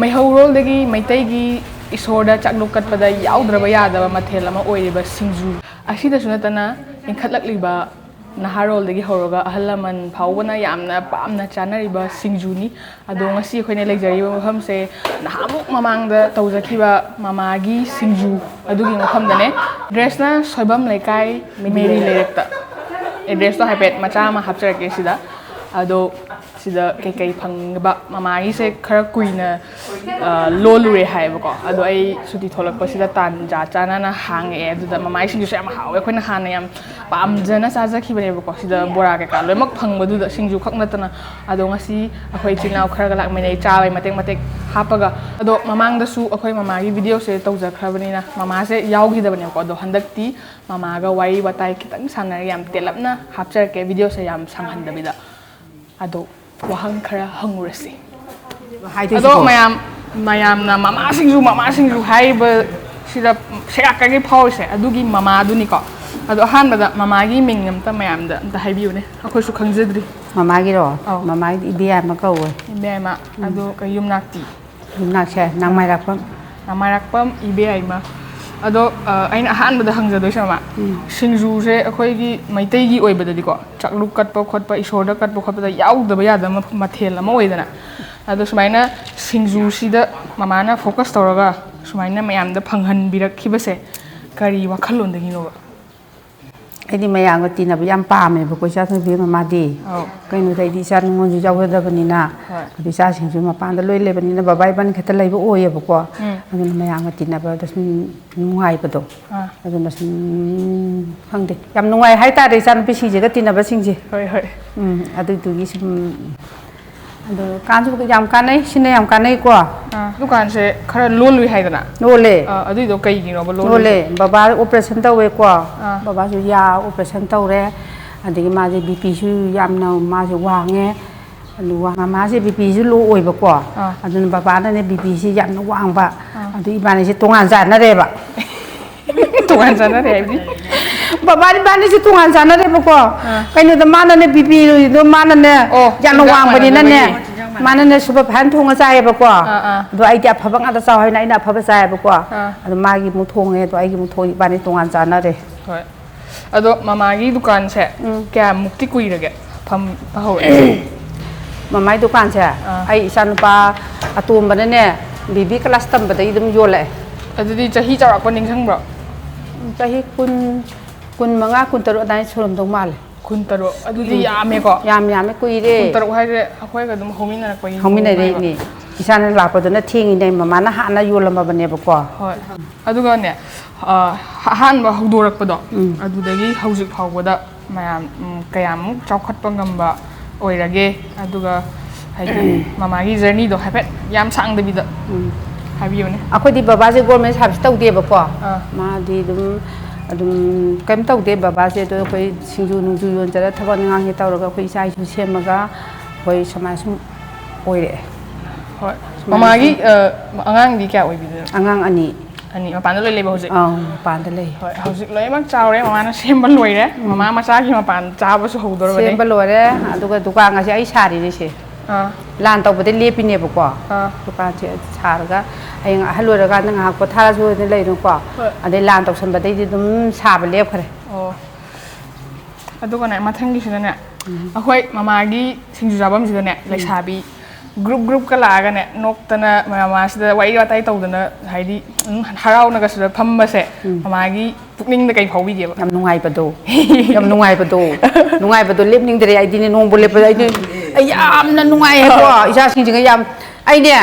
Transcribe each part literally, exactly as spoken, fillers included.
ꯃꯩꯍꯧꯔꯣꯜꯗꯒꯤ ꯃꯩꯇꯩꯒꯤ ꯏꯁꯣꯔꯗ ꯆꯥꯛꯂꯨꯛ ꯀꯠꯄꯗ ꯌꯥꯎꯗ꯭ꯔꯕ ꯌꯥꯗꯕ ꯃꯊꯦꯜ ꯑꯃ ꯑꯣꯏꯔꯤꯕ ꯁꯤꯡꯖꯨ ꯑꯁꯤꯗꯁꯨ ꯅꯠꯇꯅ, ꯏꯟꯈꯠꯂꯛꯂꯤꯕ ꯅꯍꯥꯔꯣꯜꯗꯒꯤ ꯍꯧꯔꯒ ꯑꯍꯜ ꯂꯃꯟ ꯐꯥꯎꯕꯅ ꯌꯥꯝꯅ ꯄꯥꯝꯅ ꯆꯥꯅꯔꯤꯕ ꯁꯤꯡꯖꯨꯅꯤ꯫ ꯑꯗꯣ ꯉꯁꯤ ꯑꯩꯈꯣꯏꯅ ꯂꯩꯖꯔꯤꯕ ꯃꯐꯝꯁꯦ ꯅꯍꯥꯟꯃꯨꯛ ꯃꯃꯥꯡꯗ ꯇꯧꯖꯈꯤꯕ ꯃꯃꯥꯒꯤ ꯁꯤꯡꯖꯨ ꯑꯗꯨꯒꯤ ꯃꯐꯝꯗꯅꯦ꯫ ꯑꯦꯗ꯭ꯔꯦꯁꯅ ꯁꯣꯏꯕꯝ ꯂꯩꯀꯥꯏ, ꯃꯦꯔꯤ ꯂꯩꯔꯛꯇ꯫ ꯑꯦꯗ꯭ꯔꯦꯁꯇꯣ ꯍꯥꯏꯐꯦꯠ ꯃꯆꯥ ꯑꯃ ꯍꯥꯞꯆꯔꯛꯀꯦ ꯁꯤꯗ꯫ ꯑꯗꯣ ꯁꯤꯗ ꯀꯩꯀꯩ ꯐꯪꯕ, ꯃꯃꯥꯒꯤꯁꯦ ꯈꯔ ꯀꯨꯏꯅ, ꯑ, ꯂꯣꯜꯂꯨꯔꯦ ꯍꯥꯏꯌꯦꯕꯀꯣ꯫ ꯑꯗꯣ ꯑꯩ ꯁꯨꯇꯤ ꯊꯣꯛꯂꯛꯄꯁꯤꯗ ꯇꯥꯟꯖꯥ ꯆꯥꯅꯅ ꯍꯥꯡꯉꯛꯑꯦ꯫ ꯑꯗꯨꯗ ꯃꯃꯥꯒꯤ ꯁꯤꯡꯖꯨꯁꯦ ꯌꯥꯝ ꯍꯥꯎꯋꯦ, ꯑꯩꯈꯣꯏꯅ ꯍꯥꯟꯅ ꯌꯥꯝ ꯄꯥꯝꯖꯅ ꯆꯥꯖꯈꯤꯕꯅꯦꯕꯀꯣ꯫ ꯁꯤꯗ ꯕꯣꯔꯥ ꯀꯩꯀꯥ ꯂꯣꯏꯅꯃꯛ ꯐꯪꯕꯗꯨꯗ, ꯁꯤꯡꯖꯨ ꯈꯛ ꯅꯠꯇꯅ꯫ ꯑꯗꯣ ꯉꯁꯤ ꯑꯩꯈꯣꯏ ꯏꯆꯤꯜ ꯏꯅꯥꯎ ꯈꯔꯒ ꯂꯥꯛꯃꯤꯟꯅꯩ, ꯆꯥꯕꯩ ꯃꯇꯦꯛ ꯃꯇꯦꯛ ꯍꯥꯞꯄꯒ꯫ ꯑꯗꯣ ꯃꯃꯥꯡꯗꯁꯨ ꯑꯩꯈꯣꯏ ꯃꯃꯥꯒꯤ ꯚꯤꯗꯤꯑꯣꯁꯦ ꯇꯧꯖꯈ꯭ꯔꯕꯅꯤꯅ ꯃꯃꯥꯁꯦ ꯌꯥꯎꯈꯤꯗꯕꯅꯦꯕꯀꯣ꯫ ꯑꯗꯣ ꯍꯟꯗꯛꯇꯤ ꯃꯃꯥꯒ ꯋꯥꯔꯤ ꯋꯥꯇꯥꯏ ꯈꯤꯇꯪ ꯁꯥꯟꯅꯔꯒ ꯌꯥꯝ ꯇꯦꯜꯂꯞꯅ ꯍꯥꯞꯆꯔꯛꯀꯦ, ꯚꯤꯗꯤꯑꯣꯁꯦ ꯌꯥꯝ ꯁꯥꯡꯍꯟꯗꯕꯤꯗ꯫ ꯑꯗꯣ ꯋꯥꯍꯪ ꯈꯔ ꯍꯪꯉꯨꯔꯁꯤ꯫ ꯑꯗꯣ ꯍꯥꯏꯗꯣꯏꯁꯤꯀꯣ꯫ ꯃꯌꯥꯝ, ꯃꯌꯥꯝꯅ ꯃꯃꯥ ꯁꯤꯡꯖꯨ, ꯃꯃꯥ ꯁꯤꯡꯖꯨ ꯍꯥꯏꯔꯤꯕ ꯁꯤꯗ ꯁꯦꯒꯥꯛꯀꯒꯤ ꯐꯥꯎꯔꯤꯁꯦ ꯑꯗꯨꯒꯤ ꯃꯃꯥꯗꯨꯅꯤꯀꯣ꯫ ꯑꯗꯣ ꯑꯍꯥꯟꯕꯗ ꯃꯃꯥꯒꯤ ꯃꯤꯡ ꯑꯝꯇ ꯃꯌꯥꯝꯗ ꯑꯝꯇ ꯍꯥꯏꯕꯤꯌꯨꯅꯦ, ꯑꯩꯈꯣꯏꯁꯨ ꯈꯪꯖꯗ꯭ꯔꯤ꯫ ꯃꯃꯥꯒꯤꯔꯣ? ꯑꯧ꯫ ꯃꯃꯥꯒꯤꯗꯤ ꯏꯕꯦꯌꯥꯏꯃ ꯀꯧꯋꯦ꯫ ꯏꯕꯦꯌꯥꯏꯃ꯫ ꯎꯝ꯫ ꯑꯗꯣ ꯀꯩ ꯌꯨꯝꯅꯥꯛꯇꯤ? ꯌꯨꯝꯅꯥꯛꯁꯦ ꯅꯥꯡꯃꯥꯏꯔꯥꯛꯄꯝ꯫ ꯅꯥꯡꯃꯥꯏꯔꯥꯛꯄꯝ ꯏꯕꯦꯌꯥꯏꯃ꯫ ꯑꯗꯣ, ꯑ, ꯑꯩꯅ ꯑꯍꯥꯟꯕꯗ ꯍꯪꯖꯗꯣꯏꯁꯦ, ꯃꯃꯥ, ꯎꯝ꯫ ꯁꯤꯡꯖꯨꯁꯦ ꯑꯩꯈꯣꯏꯒꯤ ꯃꯩꯇꯩꯒꯤ ꯑꯣꯏꯕꯗꯗꯤꯀꯣ, ꯆꯥꯛꯂꯨꯛ ꯀꯠꯄ ꯈꯣꯠꯄ, ꯏꯁꯣꯔꯗ ꯀꯠꯄ ꯈꯣꯠꯄꯗ ꯌꯥꯎꯗꯕ ꯌꯥꯗꯕ ꯃ-, ꯃꯊꯦꯜ ꯑꯃ ꯑꯣꯏꯗꯅ꯫ ꯑꯗꯣ ꯁꯨꯃꯥꯏꯅ ꯁꯤꯡꯖꯨꯁꯤꯗ ꯃꯃꯥꯅ ꯐꯣꯀꯁ ꯇꯧꯔꯒ ꯁꯨꯃꯥꯏꯅ ꯃꯌꯥꯝꯗ ꯐꯪꯍꯟꯕꯤꯔꯛꯈꯤꯕꯁꯦ ꯀꯔꯤ ꯋꯥꯈꯜꯂꯣꯟꯗꯒꯤꯅꯣꯕ? ꯑꯩꯗꯤ ꯃꯌꯥꯝꯒ ꯇꯤꯟꯅꯕ ꯌꯥꯝ ꯄꯥꯝꯃꯦꯕꯀꯣ, ꯏꯆꯥ ꯊꯣꯏꯕꯤ ꯃꯃꯥꯗꯤ꯫ ꯑꯧ꯫ ꯀꯩꯅꯣꯗ ꯑꯩꯗꯤ ꯏꯆꯥ ꯅꯨꯡꯉꯣꯟꯁꯨ ꯌꯥꯎꯖꯗꯕꯅꯤꯅ, ꯍꯣꯏ꯫ ꯑꯗꯨ ꯏꯆꯥꯁꯤꯡꯁꯨ ꯃꯄꯥꯟꯗ ꯂꯣꯏ ꯂꯩꯕꯅꯤꯅ ꯕꯕꯥ ꯏꯕꯥꯅꯤ ꯈꯛꯇ ꯂꯩꯕ ꯑꯣꯏꯌꯦꯕꯀꯣ꯫ ꯎꯝ꯫ ꯑꯗꯨꯅ ꯃꯌꯥꯝꯒ ꯇꯤꯟꯅꯕꯗ ꯁꯨꯝ ꯅꯨꯡꯉꯥꯏꯕꯗꯣ꯫ ꯑꯥ꯫ ꯑꯗꯨꯅ ꯁꯨꯝ, ꯈꯪꯗꯦ, ꯌꯥꯝ ꯅꯨꯡꯉꯥꯏ ꯍꯥꯏꯇꯥꯔꯦ ꯏꯆꯥꯅꯨꯄꯤꯁꯤꯡꯁꯤꯒ ꯇꯤꯟꯅꯕꯁꯤꯡꯁꯦ꯫ ꯍꯣꯏ, ꯍꯣꯏ꯫ ꯎꯝ, ꯑꯗꯨꯗꯨꯒꯤ ꯁꯨꯝ ꯑꯗꯣ ꯀꯥꯟꯁꯨ ꯌꯥꯝ ꯀꯥꯟꯅꯩ, ꯁꯤꯅ ꯌꯥꯝ ꯀꯥꯟꯅꯩꯀꯣ꯫ ꯑꯥ, ꯗꯨꯀꯥꯟꯁꯦ ꯈꯔ ꯂꯣꯜꯂꯨꯏ ꯍꯥꯏꯗꯅ? ꯂꯣꯜꯂꯦ꯫ ꯑꯥ, ꯑꯗꯨꯏꯗꯣ ꯀꯩꯒꯤꯅꯣꯕ ꯂꯣꯜꯂꯤꯁꯦ? ꯂꯣꯜꯂꯦ꯫ ꯕꯕꯥ ꯑꯣꯄꯔꯦꯁꯟ ꯇꯧꯋꯦꯀꯣ꯫ ꯑꯥ꯫ ꯕꯕꯥꯁꯨ ꯌꯥ ꯑꯣꯄꯔꯦꯁꯟ ꯇꯧꯔꯦ꯫ ꯑꯗꯒꯤ ꯃꯥꯁꯦ ꯕꯤ ꯄꯤꯁꯨ ꯌꯥꯝꯅ ꯃꯥꯁꯦ ꯋꯥꯡꯉꯦ꯫ ꯑꯗꯨ ꯋꯥꯡ-, ꯃꯃꯥꯁꯦ ꯕꯤ ꯄꯤꯁꯨ ꯂꯣ ꯑꯣꯏꯕꯀꯣ꯫ ꯑꯥ꯫ ꯑꯗꯨꯅ ꯕꯕꯥꯅꯅꯦ ꯕꯤ ꯄꯤꯁꯤ ꯌꯥꯝꯅ ꯋꯥꯡꯕ꯫ ꯑꯥ꯫ ꯑꯗꯨ ꯏꯕꯥꯅꯤꯁꯦ ꯇꯣꯉꯥꯟ ꯆꯥꯟꯅꯔꯦꯕ꯫ ꯇꯣꯉꯥꯟ ꯆꯥꯟꯅꯔꯦ ꯍꯥꯏꯕꯗꯤ? ꯕꯕꯥ ꯏꯕꯥꯅꯤꯁꯦ ꯇꯣꯉꯥꯟ ꯆꯥꯟꯅꯔꯦꯕꯀꯣ꯫ ꯑꯥ꯫ ꯀꯩꯅꯣꯗ ꯃꯥꯅꯅꯦ ꯕꯤ ꯄꯤꯗꯣ ꯃꯥꯅꯅꯦ ꯑꯣ, ꯌꯥꯝꯅ ꯆꯤꯟꯖꯥꯛ ꯋꯥꯡꯕꯅꯤꯅꯅꯦ꯫ ꯃꯥꯟꯅꯗꯕꯒꯤ꯫ ꯃꯥꯅꯅꯦ ꯁꯨꯄꯔ ꯐꯥꯏꯟ ꯊꯣꯡꯉ ꯆꯥꯏꯌꯦꯕꯀꯣ꯫ ꯑꯥ, ꯑꯥ꯫ ꯑꯗꯣ ꯑꯩꯗꯤ ꯑꯐꯕ ꯉꯥꯛꯇ ꯆꯥꯎ ꯍꯥꯏꯅ ꯑꯩꯅ ꯑꯐꯕ ꯆꯥꯏꯌꯦꯕꯀꯣ꯫ ꯑꯥ꯫ ꯑꯗꯣ ꯃꯥꯒꯤ ꯑꯃꯨꯛ ꯊꯣꯡꯉꯦ, ꯑꯗꯣ ꯑꯩꯒꯤ ꯑꯃꯨꯛ ꯊꯣꯡꯉꯦ, ꯏꯕꯥꯅꯤ ꯇꯣꯉꯥꯟ ꯆꯥꯅꯔꯦ꯫ ꯍꯣꯏ꯫ ꯑꯗꯣ ꯃꯃꯥꯒꯤ ꯗꯨꯀꯥꯟꯁꯦ ꯎꯝ꯫ ꯀꯌꯥꯃꯨꯛꯇꯤ ꯀꯨꯏꯔꯒꯦ ꯐꯝꯕ ꯍꯧꯔꯛꯑꯦ? ꯃꯃꯥꯏ ꯗꯨꯀꯥꯟꯁꯦ ꯑꯥ꯫ ꯑꯩ ꯏꯆꯥꯅꯨꯄꯥ ꯑꯇꯣꯝꯕꯅꯅꯦ ꯕꯤ ꯕꯤ ꯀ꯭ꯂꯥꯁ ꯇꯝꯕꯗꯒꯤ ꯑꯗꯨꯝ ꯌꯣꯜꯂꯛꯑꯦ꯫ ꯑꯗꯨꯗꯤ ꯆꯍꯤ ꯆꯥꯎꯔꯥꯛꯄ ꯅꯤꯡꯁꯤꯡꯕ꯭ꯔꯣ? ꯆꯍꯤ ꯀꯨꯟ, ꯀꯨꯟꯃꯉꯥ, ꯀꯨꯟꯇꯔꯨꯛ ꯑꯗꯨꯃꯥꯏꯅ ꯁꯨꯔꯝꯗꯧ ꯃꯥꯜꯂꯦ꯫ ꯀꯨꯟꯇꯔꯨꯛ꯫ ꯑꯗꯨꯗꯤ ꯎꯝ꯫ ꯌꯥꯝꯃꯦꯀꯣ꯫ ꯌꯥꯝ ꯌꯥꯝꯃꯦ, ꯀꯨꯏꯔꯦ꯫ ꯀꯨꯟꯇꯔꯨꯛ ꯍꯥꯏꯁꯦ ꯑꯩꯈꯣꯏꯒ ꯑꯗꯨꯝ ꯍꯧꯃꯤꯟꯅꯔꯛꯄꯒꯤ ꯍꯧꯃꯤꯟꯅꯔꯛꯏꯅꯦ꯫ ꯃꯑꯣꯡ ꯍꯥꯏꯕ꯫ ꯏꯆꯥꯅ ꯂꯥꯛꯄꯗꯨꯅ ꯊꯦꯡꯉꯤꯅꯦ, ꯃꯃꯥꯅ ꯍꯥꯟꯅ ꯌꯣꯜꯂꯝꯃꯕꯅꯦꯕꯀꯣ꯫ ꯍꯣꯏ꯫ ꯑꯗꯨꯒꯅꯦ, ꯑ, ꯑꯍꯥꯟꯕ ꯍꯧꯗꯣꯔꯛꯄꯗꯣ, ꯎꯝ꯫ ꯑꯗꯨꯗꯒꯤ ꯍꯧꯖꯤꯛ ꯐꯥꯎꯕꯗ ꯃꯌꯥꯝ, ꯎꯝ, ꯀꯌꯥꯃꯨꯛ ꯆꯥꯎꯈꯠꯄ ꯉꯝꯕ ꯑꯣꯏꯔꯒꯦ? ꯑꯗꯨꯒ ꯍꯥꯏꯗꯤ ꯃꯃꯥꯒꯤ ꯖꯔꯅꯤꯗꯣ ꯍꯥꯏꯐꯦꯠ ꯌꯥꯝ ꯁꯥꯡꯗꯕꯤꯗ ꯎꯝ꯫ ꯍꯥꯏꯕꯤꯌꯨꯅꯦ꯫ ꯑꯩꯈꯣꯏꯗꯤ ꯕꯕꯥꯁꯦ ꯒꯣꯔꯃꯦꯟ ꯁꯥꯔꯚꯤꯁ ꯇꯧꯗꯦꯕꯀꯣ꯫ ꯑꯥ꯫ ꯃꯥꯗꯤ ꯑꯗꯨꯝ, ꯑꯗꯨꯝ ꯀꯩꯝ ꯇꯧꯗꯦ ꯕꯕꯥꯁꯦ꯫ ꯑꯗꯣ ꯑꯩꯈꯣꯏ ꯁꯤꯡꯖꯨ ꯅꯨꯡꯖꯨ ꯌꯣꯟꯖꯔ ꯊꯕꯛ ꯏꯪꯈꯥꯡꯁꯦ ꯇꯧꯔꯒ ꯑꯩꯈꯣꯏ ꯏꯆꯥ ꯏꯁꯨ ꯁꯦꯝꯃꯒ ꯑꯩꯈꯣꯏ ꯁꯨꯃꯥꯏꯅ ꯁꯨꯝ ꯑꯣꯏꯔꯛꯑꯦ꯫ ꯍꯣꯏ꯫ ꯁꯨꯃꯥꯏꯅ ꯃꯃꯥꯒꯤ, ꯁꯨꯝ ꯑ, ꯑꯉꯥꯡꯗꯤ ꯀꯌꯥ ꯑꯣꯏꯕꯤꯗꯣꯏꯅꯣ? ꯑꯉꯥꯡ ꯑꯅꯤ꯫ ꯑꯅꯤ ꯃꯄꯥꯟꯗ ꯂꯣꯏ ꯂꯩꯕ ꯍꯧꯖꯤꯛ? ꯑꯧ, ꯃꯄꯥꯟꯗ ꯂꯩ꯫ ꯍꯣꯏ, ꯍꯧꯖꯤꯛ ꯂꯣꯏꯅꯃꯛ ꯆꯥꯎꯔꯦ, ꯃꯃꯥꯅ ꯁꯦꯝꯕ ꯂꯣꯏꯔꯦ꯫ ꯎꯝ꯫ ꯃꯃꯥ ꯃꯆꯥꯒꯤ ꯃꯄꯥꯟ ꯆꯥꯕꯁꯨ ꯍꯧꯗꯣꯔꯕꯅꯦ꯫ ꯁꯦꯝꯕ ꯂꯣꯏꯔꯦ, ꯑꯗꯨꯒ ꯗꯨꯀꯥꯟ ꯑꯁꯦ ꯑꯩ ꯁꯥꯔꯤꯅꯦ ꯁꯦ꯫ ꯑꯥ꯫ ꯂꯥꯟ ꯇꯧꯕꯗꯩ ꯂꯦꯞꯄꯤꯅꯦꯕꯀꯣ꯫ ꯑꯥ꯫ ꯗꯨꯀꯥꯟꯁꯦ ꯁꯥꯔꯒ ꯍꯌꯦꯡ ꯑꯍꯜ ꯑꯣꯏꯔꯀꯥꯟꯗ ꯉꯥꯏꯍꯥꯛ ꯄꯣꯊꯥꯔꯁꯨꯅ ꯂꯩꯗꯅꯀꯣ꯫ ꯍꯣꯏ꯫ ꯑꯗꯩ ꯂꯥꯟ ꯇꯧꯁꯟꯕꯗꯩꯗꯤ ꯑꯗꯨꯝ ꯁꯥꯕ ꯂꯦꯞꯈ꯭ꯔꯦ꯫ ꯑꯣ꯫ ꯑꯗꯨꯒꯅꯦ, ꯃꯊꯪꯒꯤꯁꯤꯅꯅꯦ, ꯎꯝ꯫ ꯑꯩꯈꯣꯏ ꯃꯃꯥꯒꯤ ꯁꯤꯡꯖꯨ ꯆꯥꯐꯝꯁꯤꯗꯅꯦ, ꯎꯝ꯫ ꯂꯩꯁꯥꯕꯤ group groupꯀ ꯂꯥꯛꯑꯒꯅꯦ, ꯅꯣꯛꯇꯅ ꯃꯃꯥꯁꯤꯗ ꯋꯥꯔꯤ ꯋꯥꯇꯥꯏ ꯇꯧꯗꯅ, ꯍꯥꯏꯗꯤ, ꯎꯝ, ꯍꯔꯥꯎꯅꯒ ꯁꯤꯗ ꯐꯝꯕꯁꯦ, ꯎꯝ꯫ ꯃꯃꯥꯒꯤ ꯄꯨꯛꯅꯤꯡꯗ ꯀꯩ ꯐꯥꯎꯕꯤꯒꯦꯕ? ꯌꯥꯝ ꯅꯨꯡꯉꯥꯏꯕꯗꯣ꯫ ꯌꯥꯝ ꯅꯨꯡꯉꯥꯏꯕꯗꯣ꯫ ꯅꯨꯡꯉꯥꯏꯕꯗꯣ ꯂꯦꯞꯅꯤꯡꯗ꯭ꯔꯦ ꯑꯩꯗꯤꯅꯦ, ꯅꯣꯡꯕꯨ ꯂꯦꯞꯄꯗ ꯑꯩꯗꯤ, ꯑꯩ ꯌꯥꯝꯅ ꯅꯨꯡꯉꯥꯏꯌꯦꯀꯣ, ꯏꯆꯥꯁꯤꯡꯁꯤꯒ ꯌꯥꯝ, ꯑꯩꯅꯦ,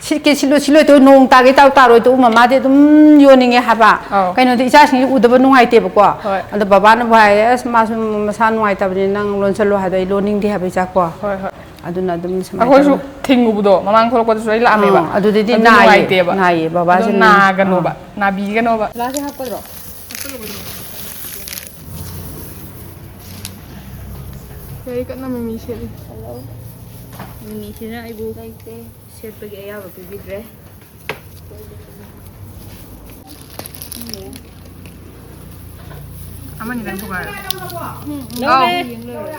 ꯁꯤꯠꯀꯦ ꯁꯤꯠꯂꯣꯏ ꯁꯤꯠꯂꯣꯏ ꯇꯧ, ꯅꯣꯡ ꯇꯥꯒꯦ ꯇꯥꯎ ꯇꯥꯔꯣꯏ ꯇꯧ, ꯃꯃꯥꯗꯤ ꯑꯗꯨꯝ ꯌꯣꯟꯅꯤꯡꯉꯦ ꯍꯥꯏꯕ꯫ ꯑꯧ꯫ ꯀꯩꯅꯣꯗꯤ ꯏꯆꯥꯁꯤꯡꯁꯤ ꯎꯗꯕ ꯅꯨꯡꯉꯥꯏꯇꯦꯕꯀꯣ꯫ ꯍꯣꯏ꯫ ꯑꯗꯣ ꯕꯕꯥꯅꯕꯨ ꯍꯥꯏꯔꯦ, "ꯑꯁ, ꯃꯥꯁꯨ ꯃꯁꯥ ꯅꯨꯡꯉꯥꯏꯇꯕꯅꯤ, ꯅꯪ ꯂꯣꯟꯁꯜꯂꯣ" ꯍꯥꯏꯗꯣ ꯑꯩ ꯂꯣꯟꯅꯤꯡꯗꯦ ꯍꯥꯏꯕ ꯏꯆꯥꯀꯣ꯫ ꯍꯣꯏ, ꯍꯣꯏ꯫ ꯑꯗꯨꯅ ꯑꯗꯨꯝ ꯁꯨꯃꯥꯏꯅ ꯑꯩꯈꯣꯏꯁꯨ ꯇꯧꯔꯒ ꯊꯤꯡꯉꯨꯕꯗꯣ, ꯃꯃꯥꯡ ꯊꯣꯛꯂꯛꯄꯗꯁꯨ ꯑꯩ ꯂꯥꯛꯑꯝꯃꯦꯕ꯫ ꯑꯥ, ꯑꯗꯨꯗꯗꯤ ꯑꯗꯨ ꯅꯥꯏꯌꯦ, ꯅꯨꯡꯉꯥꯏꯇꯦꯕ꯫ ꯅꯥꯏꯌꯦ, ꯕꯕꯥꯁꯦ ꯑꯗꯨ ꯅꯥꯏ꯫ ꯅꯥꯒꯅꯣꯕ, ꯑꯥ꯫ ꯅꯥꯕꯤꯒꯅꯣꯕ꯫ ꯒ꯭ꯂꯥꯁꯁꯦ ꯍꯥꯞꯀꯗ꯭ꯔꯣ? ꯂꯥꯏꯔꯤꯛ ꯀꯟꯅ ꯃꯤꯃꯤ ꯁꯦꯠꯂꯤ꯫ ꯍꯜꯂꯣ꯫ ꯃꯤꯃꯤꯁꯤꯅ ꯑꯩꯕꯨ ꯂꯩꯇꯦ꯫ ꯁꯦꯠꯄꯒꯤ ꯑꯌꯥꯕ ꯄꯤꯕꯤꯗ꯭ꯔꯦ꯫ ꯑꯃꯅꯤꯗꯪ ꯊꯨꯒꯥꯏꯔꯣ꯫ ꯎꯝ, ꯂꯧꯔꯦ꯫ ꯑꯧ꯫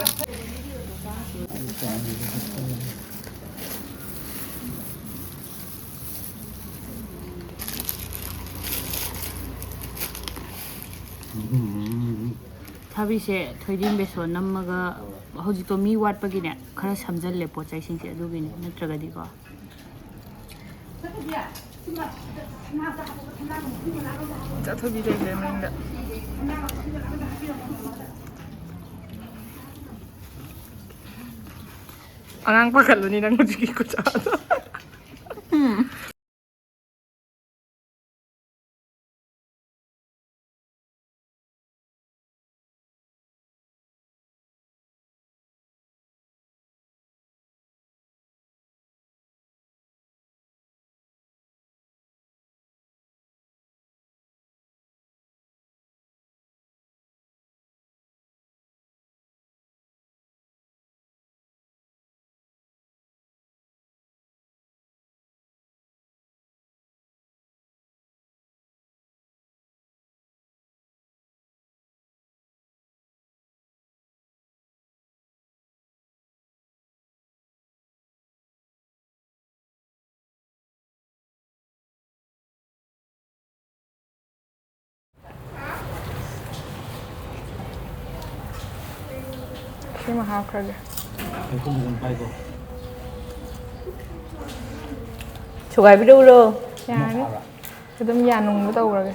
ꯊꯕꯤꯁꯦ ꯊꯣꯏꯗꯤꯡ ꯕꯦꯁꯣꯟ ꯅꯝꯃꯒ, ꯍꯧꯖꯤꯛꯇꯣ ꯃꯤ ꯋꯥꯠꯄꯒꯤꯅꯦ, ꯈꯔ ꯁꯝꯖꯜꯂꯦ ꯄꯣꯠ ꯆꯩꯁꯤꯡꯁꯦ, ꯑꯗꯨꯒꯤꯅꯦ, ꯅꯠꯇ꯭ꯔꯒꯗꯤꯀꯣ꯫ ꯆꯥꯊꯕꯤ ꯂꯩꯔꯦ ꯃꯅꯤꯡꯗ꯫ ꯑꯉꯥꯡ ꯄꯥꯈꯠꯂꯨꯅꯤ ꯅꯪ ꯍꯧꯖꯤꯛꯀꯤ ꯈꯨꯆꯥꯗꯣ꯫ ꯁꯤꯃ ꯍꯥꯞꯈ꯭ꯔꯒꯦ꯫ ꯁꯨꯒꯥꯏꯕꯤꯔꯛꯎꯔꯣ? ꯌꯥꯔꯅꯤ꯫ ꯑꯗꯨꯝ ꯌꯥꯅꯨꯡꯕ ꯇꯧꯈ꯭ꯔꯒꯦ꯫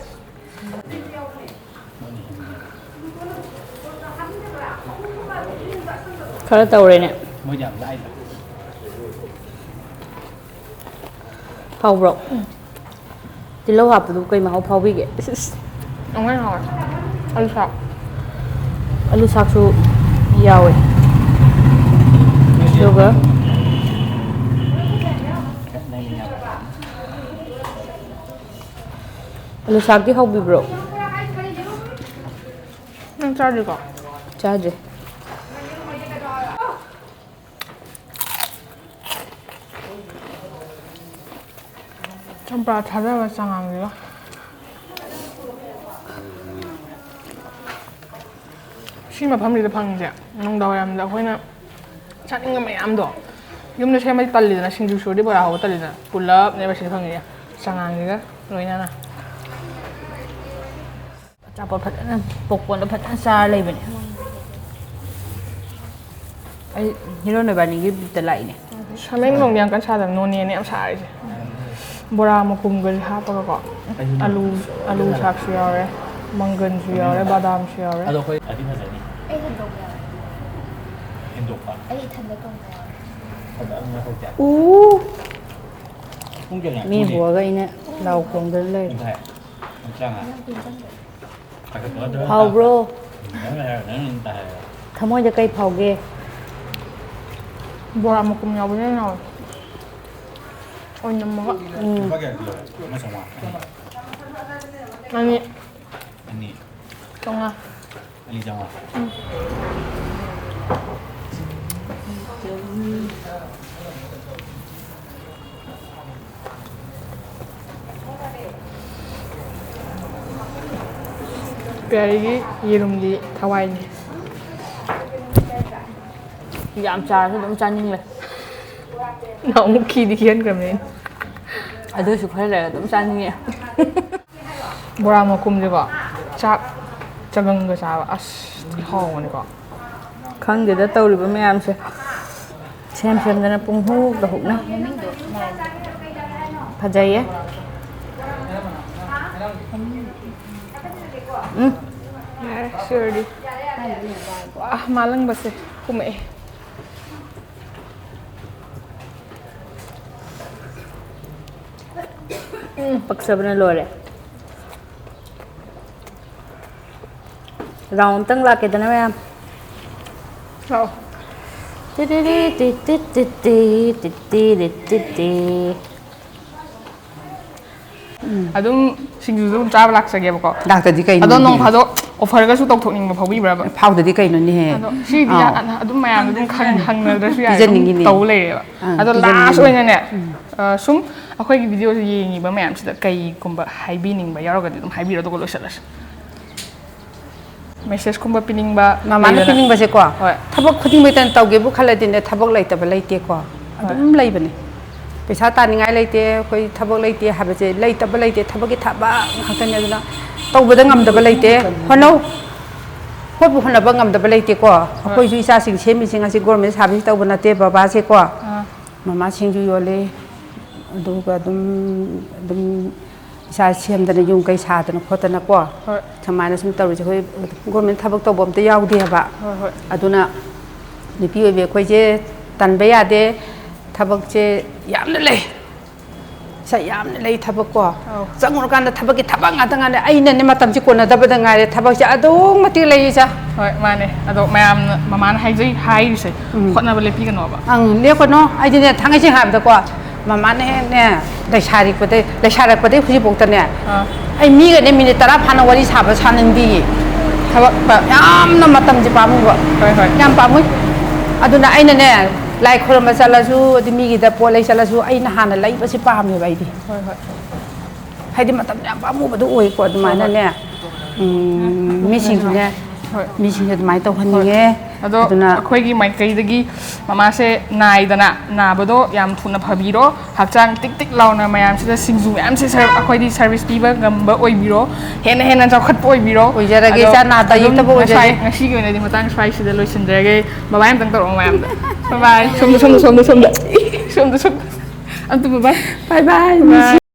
ꯈꯔ ꯇꯧꯔꯦꯅꯦ꯫ ꯍꯥꯎꯕ꯭ꯔꯣ? ꯇꯤꯜꯍꯧ ꯍꯥꯞꯄꯗꯨ ꯀꯩ ꯃꯍꯥꯎ ꯐꯥꯎꯕꯤꯒꯦ? ꯏꯁ, ꯏꯁ꯫ ꯑꯃꯨꯛ ꯍꯦꯟꯅ ꯍꯥꯎꯔꯦ꯫ ꯑꯂꯨ ꯁꯥꯛ꯫ ꯑꯂꯨ ꯁꯥꯛꯁꯨ ꯌꯥꯎꯋꯦ꯫ ꯑꯗꯨꯒ ꯑꯂꯨ ꯁꯥꯛꯇꯤ ꯍꯧꯕꯤꯕ꯭ꯔꯣ? ꯅꯪ ꯆꯥꯗ꯭ꯔꯤꯀꯣ? ꯆꯥꯗ꯭ꯔꯤ꯫ ꯆꯝꯄ꯭ꯔꯥ ꯊꯥꯗꯕ ꯆꯉꯥꯡꯁꯤꯒ꯫ ꯁꯤ ꯃꯐꯝꯁꯤꯗ ꯐꯪꯉꯤꯁꯦ ꯅꯨꯡꯗꯥꯡ ꯋꯥꯏꯔꯝꯗ ꯑꯩꯈꯣꯏꯅ ꯆꯥꯅꯤꯡꯕ ꯃꯌꯥꯝꯗꯣ ꯌꯨꯝꯗ ꯁꯦꯝꯕꯗꯤ ꯇꯜꯂꯤꯗꯅ, ꯁꯤꯡꯖꯨ ꯁꯨꯔꯗꯤ ꯕꯣꯔꯥ ꯍꯧꯕ ꯇꯜꯂꯤꯗꯅ, ꯄꯨꯂꯞꯅꯦꯕ ꯁꯤꯗ ꯐꯪꯉꯤꯁꯦ ꯆꯉꯥꯡꯁꯤꯒ ꯂꯣꯏꯅꯅ꯫ ꯑꯆꯥꯄꯣꯠ ꯐꯖꯅ, ꯄꯣꯞꯀꯣꯔꯟꯗꯣ ꯐꯖꯅ ꯆꯥꯔ ꯂꯩꯕꯅꯦ꯫ ꯑꯩ ꯍꯤꯔꯣ ꯅꯣꯏꯕꯥꯅꯤꯒꯤ ꯕꯤꯠꯇ ꯂꯥꯛꯏꯅꯦ꯫ ꯁꯃꯦꯡ ꯊꯣꯡꯗꯤ ꯌꯥꯝ ꯀꯟꯅ ꯁꯥꯗꯕ, ꯅꯣꯅꯦꯅꯦ ꯌꯥꯝ ꯁꯥꯔꯤꯁꯦ꯫ ꯕꯣꯔꯥ ꯃꯀꯨꯝꯒꯁꯨ ꯍꯥꯞꯄꯒꯀꯣ꯫ ꯑꯂꯨ, ꯑꯂꯨ ꯁꯥꯛꯁꯨ ꯌꯥꯎꯔꯦ, ꯃꯪꯒꯟꯁꯨ ꯌꯥꯎꯔꯦ, ꯕꯗꯥꯝꯁꯨ ꯌꯥꯎꯔꯦ꯫ ꯑꯗꯣ ꯑꯩꯈꯣꯏ ꯐꯗꯤ ꯐꯖꯅꯤ꯫ ꯑꯩ ꯍꯦꯟꯗꯣꯛꯄ ꯌꯥꯎꯔꯦ꯫ ꯍꯦꯟꯗꯣꯛꯄ? ꯑꯩ ꯏꯊꯟꯗ ꯇꯣꯡꯕ ꯌꯥꯎꯔꯦ꯫ ꯐꯖꯅ ꯍꯧꯖꯤꯛ꯫ ꯎ꯫ ꯄꯨꯡ ꯀꯌꯥ ꯃꯤ ꯄꯨꯅꯤ? ꯍꯣꯔꯒ ꯑꯩꯅ ꯂꯥꯎ ꯈꯣꯡꯗꯅ ꯂꯩꯔꯦ꯫ ꯄꯨꯡꯈꯥꯏ꯫ ꯄꯨꯡ ꯇꯔꯥꯃꯉꯥ꯫ ꯌꯥꯝ ꯀꯨꯏꯅ ꯆꯪꯗꯦ꯫ ꯍꯥꯎꯕ꯭ꯔꯣ? ꯊꯃꯣꯏꯗ ꯀꯩ ꯐꯥꯎꯒꯦ? ꯕꯣꯔꯥ ꯃꯀꯨꯝ ꯌꯥꯎꯕꯅ ꯍꯦꯟꯅ ꯍꯥꯎꯋꯦ꯫ ꯑꯣꯏꯅꯝꯃꯒ꯫ ꯎꯝ꯫ ꯂꯨꯄꯥ ꯀꯌꯥ ꯄꯤꯌꯣ? ꯑꯃ ꯆꯥꯝꯃꯉꯥ꯫ ꯑꯅꯤ꯫ ꯑꯅꯤ꯫ ꯆꯥꯝꯃꯉꯥ꯫ ꯑꯅꯤ ꯆꯥꯝꯃꯉꯥ꯫ ꯎꯝ꯫ ꯄꯤꯌꯥꯔꯤꯒꯤ ꯌꯦꯔꯨꯝꯗꯤ ꯊꯋꯥꯏꯅꯤ꯫ ꯌꯥꯝ ꯆꯥꯔꯁꯨ ꯑꯗꯨꯝ ꯆꯥꯅꯤꯡꯂꯦ꯫ ꯅꯍꯥꯟꯃꯨꯛ ꯈꯤꯗꯤ ꯈꯤꯍꯟꯈ꯭ꯔꯕꯅꯦ ꯑꯩꯅ꯫ ꯑꯗꯨꯏꯁꯨ ꯈꯔ ꯂꯩꯔ ꯑꯗꯨꯝ ꯆꯥꯅꯤꯡꯉꯦ꯫ ꯕꯣꯔꯥ ꯃꯀꯨꯝꯁꯦꯀꯣ, ꯆꯥꯛ ꯆꯒꯪꯒ ꯆꯥꯕ, ꯑꯁ, ꯊꯤ ꯍꯥꯎꯕꯅꯤꯀꯣ꯫ ꯈꯪꯗꯦꯗ ꯇꯧꯔꯤꯕ ꯃꯌꯥꯝꯁꯦ꯫ ꯁꯦꯝ ꯁꯦꯝꯗꯅ ꯄꯨꯡꯍꯨꯛꯇ ꯍꯨꯛꯅꯩ꯫ ꯐꯖꯩꯌꯦ꯫ ꯎꯝ꯫ ꯌꯥꯔꯦ, ꯁꯤ ꯑꯣꯏꯔꯗꯤ꯫ ꯋꯥ, ꯃꯥꯂꯪꯕꯁꯦ ꯀꯨꯝꯃꯛꯑꯦ꯫ ꯎꯝ, ꯄꯛꯆꯕꯅ ꯂꯣꯏꯔꯦ꯫ ꯔꯥꯎꯟ ꯑꯝꯇꯪ ꯂꯥꯛꯀꯦꯗꯅ, ꯃꯌꯥꯝ꯫ ꯂꯥꯛꯑꯣ꯫ ꯇꯤꯔꯤꯔꯤ, ꯇꯤ, ꯇꯤ, ꯇꯤ, ꯇꯤ, ꯇꯤ, ꯇꯤ, ꯇꯤ, ꯇꯤ, ꯇꯤ꯫ ꯎꯝ꯫ ꯑꯗꯨꯝ ꯁꯤꯡꯖꯨꯁꯨ ꯑꯗꯨꯝ ꯆꯥꯕ ꯂꯥꯛꯆꯒꯦꯕꯀꯣ꯫ ꯂꯥꯛꯇꯗꯤ ꯀꯩꯅꯣ ꯑꯗꯣ ꯅꯣꯡ ꯏꯕꯦꯝꯃ? ꯐꯥꯗꯣꯛ ꯑꯣꯐꯔꯒꯁꯨ ꯇꯧꯊꯣꯛꯅꯤꯡꯕ ꯐꯥꯎꯕꯤꯕ꯭ꯔꯕ? ꯐꯥꯎꯗꯗꯤ ꯀꯩꯅꯣꯅꯦꯍꯦ? ꯑꯗꯣ ꯁꯤꯗꯤ ꯑꯥꯎ꯫ ꯌꯥ-, ꯑꯗꯨꯝ ꯃꯌꯥꯝꯅ ꯑꯗꯨꯝ ꯈꯪ-, ꯍꯪꯅꯗ꯭ꯔꯁꯨ ꯌꯥꯏ, ꯑꯗꯨꯝ ꯄꯤꯖꯅꯤꯡꯉꯤꯅꯦ꯫ ꯇꯧ ꯂꯩꯔꯦꯕ꯫ ꯑꯥ, ꯑꯗꯣ ꯄꯤꯖꯅꯤꯡꯉꯤꯅꯦ꯫ ꯂꯥꯁ ꯑꯣꯏꯅꯅꯦ, ꯎꯝ꯫ ꯑ, ꯁꯨꯝ ꯑꯩꯈꯣꯏꯒꯤ ꯚꯤꯗꯤꯑꯣꯁꯦ ꯌꯦꯡꯉꯤꯕ ꯃꯌꯥꯝꯁꯤꯗ ꯀꯩꯒꯨꯝꯕ ꯍꯥꯏꯕꯤꯅꯤꯡꯕ ꯌꯥꯎꯔꯒꯗꯤ ꯑꯗꯨꯝ ꯍꯥꯏꯕꯤꯔꯣ, ꯑꯗꯨꯒ ꯂꯣꯏꯁꯤꯜꯂꯁꯤ꯫ ꯃꯦꯁꯦꯖꯀꯨꯝꯕ ꯄꯤꯅꯤꯡꯕ ꯃꯃꯥꯅ ꯂꯩꯗꯅ꯫ ꯄꯤꯅꯤꯡꯕꯁꯦꯀꯣ, ꯍꯣꯏ꯫ ꯊꯕꯛ ꯈꯨꯗꯤꯡꯃꯛꯇ ꯇꯧꯒꯦꯕꯨ ꯈꯜꯂꯗꯤꯅꯦ, ꯊꯕꯛ ꯂꯩꯇꯕ ꯂꯩꯇꯦꯀꯣ, ꯍꯣꯏ꯫ ꯑꯗꯨꯝ ꯂꯩꯕꯅꯦ꯫ ꯄꯩꯁꯥ ꯇꯥꯅꯤꯡꯉꯥꯏ ꯂꯩꯇꯦ, ꯑꯩꯈꯣꯏ ꯊꯕꯛ ꯂꯩꯇꯦ ꯍꯥꯏꯕꯁꯦ, ꯂꯩꯇꯕ ꯂꯩꯇꯦ, ꯊꯕꯛꯀꯤ ꯊꯕꯛ ꯉꯥꯛꯇꯅꯦ꯫ ꯑꯗꯨꯅ ꯇꯧꯕꯗ ꯉꯝꯗꯕ ꯂꯩꯇꯦ꯫ ꯍꯣꯠꯅꯧ꯫ ꯍꯣꯠꯄꯨ ꯍꯣꯠꯅꯕ ꯉꯝꯗꯕ ꯂꯩꯇꯦꯀꯣ꯫ ꯑꯩꯈꯣꯏꯁꯨ ꯏꯆꯥꯁꯤꯡ ꯁꯦꯝꯃꯤꯁꯤꯡ ꯑꯁꯤ ꯒꯣꯔꯃꯦꯟ ꯁꯥꯔꯚꯤꯁ ꯇꯧꯕ ꯅꯠꯇꯦ꯫ ꯕꯕꯥꯁꯦꯀꯣ, ꯑꯥ꯫ ꯃꯃꯥ ꯁꯤꯡꯖꯨ ꯌꯣꯜꯂꯤ꯫ ꯑꯗꯨꯒ ꯑꯗꯨꯝ, ꯑꯗꯨꯝ ꯏꯁꯥ ꯁꯦꯝꯗꯅ ꯌꯨꯝ ꯀꯩ ꯁꯥꯗꯅ ꯈꯣꯠꯇꯅꯀꯣ꯫ ꯍꯣꯏ꯫ ꯁꯨꯃꯥꯏꯅ ꯁꯨꯝ ꯇꯧꯔꯤꯁꯦ꯫ ꯑꯩꯈꯣꯏ ꯒꯣꯔꯃꯦꯟ ꯊꯕꯛ ꯇꯧꯕ ꯑꯝꯇ ꯌꯥꯎꯗꯦ ꯍꯥꯏꯕ꯫ ꯍꯣꯏ, ꯍꯣꯏ꯫ ꯑꯗꯨꯅ ꯅꯨꯄꯤ ꯑꯣꯏꯕꯤ ꯑꯩꯈꯣꯏꯁꯦ ꯇꯟꯕ ꯌꯥꯗꯦ꯫ ꯊꯕꯛꯁꯦ ꯌꯥꯝꯅ ꯂꯩ꯫ ꯁꯦ, ꯌꯥꯝꯅ ꯂꯩ ꯊꯕꯛ ꯀꯣ꯫ ꯑꯧ꯫ ꯆꯪꯉꯨꯔꯀꯥꯟꯗ ꯊꯕꯛꯀꯤ ꯊꯕꯛ ꯉꯥꯛꯇ ꯉꯥꯏꯔꯦ꯫ ꯑꯩꯅꯅꯦ ꯃꯇꯝꯁꯦ ꯀꯣꯟꯅꯗꯕꯗ ꯉꯥꯏꯔꯦ꯫ ꯊꯕꯛꯁꯦ ꯑꯗꯨꯛ ꯃꯇꯤꯛ ꯂꯩ ꯏꯆꯥ꯫ ꯍꯣꯏ, ꯃꯥꯅꯦ꯫ ꯑꯗꯣ ꯃꯌꯥꯝꯅ, ꯃꯃꯥꯅ ꯍꯥꯏꯖꯩ, ꯍꯥꯏꯔꯤꯁꯦ, ꯎꯝ꯫ ꯍꯣꯠꯅꯕ ꯂꯦꯞꯄꯤꯒꯅꯣꯕ꯫ ꯑꯪ, ꯂꯦꯞꯀꯅꯣ꯫ ꯑꯩꯗꯤꯅꯦ, ꯊꯥꯡꯉꯩ ꯁꯦꯡꯅ ꯍꯥꯏꯕꯗꯀꯣ, ꯃꯃꯥꯅ ꯍꯦꯛꯅꯦ, ꯂꯩꯁꯥꯔꯛꯄꯗꯩ, ꯂꯩꯁꯥꯔꯛꯄꯗꯩ ꯍꯧꯖꯤꯛꯐꯥꯎꯗꯅꯦ, ꯑꯥ꯫ ꯑꯩ ꯃꯤꯒꯅꯦ ꯃꯤꯅꯤꯠ ꯇꯔꯥ ꯐꯥꯅ ꯋꯥꯔꯤ ꯁꯥꯕ ꯁꯥꯅꯤꯡꯗꯤꯌꯦ꯫ ꯊꯕꯛ ꯄ- ꯌꯥꯝꯅ ꯃꯇꯝꯁꯦ ꯄꯥꯝꯃꯨꯕ꯫ ꯍꯣꯏ, ꯍꯣꯏ꯫ ꯌꯥꯝ ꯄꯥꯝꯃꯨꯏ꯫ ꯑꯗꯨꯅ ꯑꯩꯅꯅꯦ, ꯂꯥꯏ ꯈꯨꯔꯨꯝꯕ ꯆꯠꯂꯁꯨ, ꯑꯗꯩ ꯃꯤꯒꯤꯗ ꯄꯣꯠ ꯂꯩ ꯆꯠꯂꯁꯨ, ꯑꯩꯅ ꯍꯥꯟꯅ ꯂꯩꯕꯁꯤ ꯄꯥꯝꯃꯦꯕ ꯑꯩꯗꯤ꯫ ꯍꯣꯏ, ꯍꯣꯏ꯫ ꯍꯥꯏꯗꯤ ꯃꯇꯝꯗꯣ ꯌꯥꯝ ꯄꯥꯝꯃꯨꯕꯗꯣ ꯑꯣꯏꯀꯣ꯫ ꯍꯣꯏ, ꯍꯣꯏ꯫ ꯑꯗꯨꯃꯥꯏꯅꯅꯦ, ꯎꯝ, ꯃꯤꯁꯤꯡꯁꯨꯅꯦ, ꯍꯣꯏ꯫ ꯃꯤꯁꯤꯡꯁꯦ ꯑꯗꯨꯃꯥꯏꯅ ꯇꯧꯍꯟꯅꯤꯡꯉꯦ꯫ ꯍꯣꯏ꯫ ꯑꯗꯣ ꯑꯗꯨꯅ ꯑꯩꯈꯣꯏꯒꯤ ꯃꯥꯏꯀꯩꯗꯒꯤ ꯃꯃꯥꯁꯦ ꯅꯥꯏꯗꯅ, ꯅꯥꯕꯗꯣ ꯌꯥꯝ ꯊꯨꯅ ꯐꯕꯤꯔꯣ, ꯍꯛꯆꯥꯡ ꯇꯤꯛ ꯇꯤꯛ ꯂꯥꯎꯅ ꯃꯌꯥꯝꯁꯤꯗ ꯁꯤꯡꯖꯨ ꯃꯌꯥꯝꯁꯦ ꯁꯔ-, ꯑꯩꯈꯣꯏꯗꯤ ꯁꯔꯚꯤꯁ ꯄꯤꯕ ꯉꯝꯕ ꯑꯣꯏꯕꯤꯔꯣ, ꯍꯦꯟꯅ ꯍꯦꯟꯅ ꯆꯥꯎꯈꯠꯄ ꯑꯣꯏꯕꯤꯔꯣ꯫ ꯑꯣꯏꯖꯔꯒꯦ, ꯑꯗꯣ ꯏꯆꯥ ꯅꯥꯗ ꯑꯗꯨꯝ ꯌꯦꯛꯇꯕ ꯑꯣꯏꯖꯒꯦ꯫ ꯉꯁꯥꯏ, ꯉꯁꯤꯒꯤ ꯑꯣꯏꯅꯗꯤ ꯃꯇꯥꯡ ꯁ꯭ꯋꯥꯏꯁꯤꯗ ꯂꯣꯏꯁꯤꯟꯖꯔꯒꯦ꯫ ꯕꯕꯥꯏ ꯑꯝꯇꯪ ꯇꯧꯔꯛꯑꯣ ꯃꯌꯥꯝꯗ꯫ ꯕꯕꯥꯏ꯫ ꯁꯣꯝꯗ, ꯁꯣꯝꯗ, ꯁꯣꯝꯗ, ꯁꯣꯝꯗ꯫ ꯁꯣꯝꯗ, ꯁꯣꯝꯗ꯫ ꯑꯝꯇ ꯕꯕꯥꯏ꯫ ꯕꯥꯏ ꯕꯥꯏ꯫ ꯕꯥꯏ꯫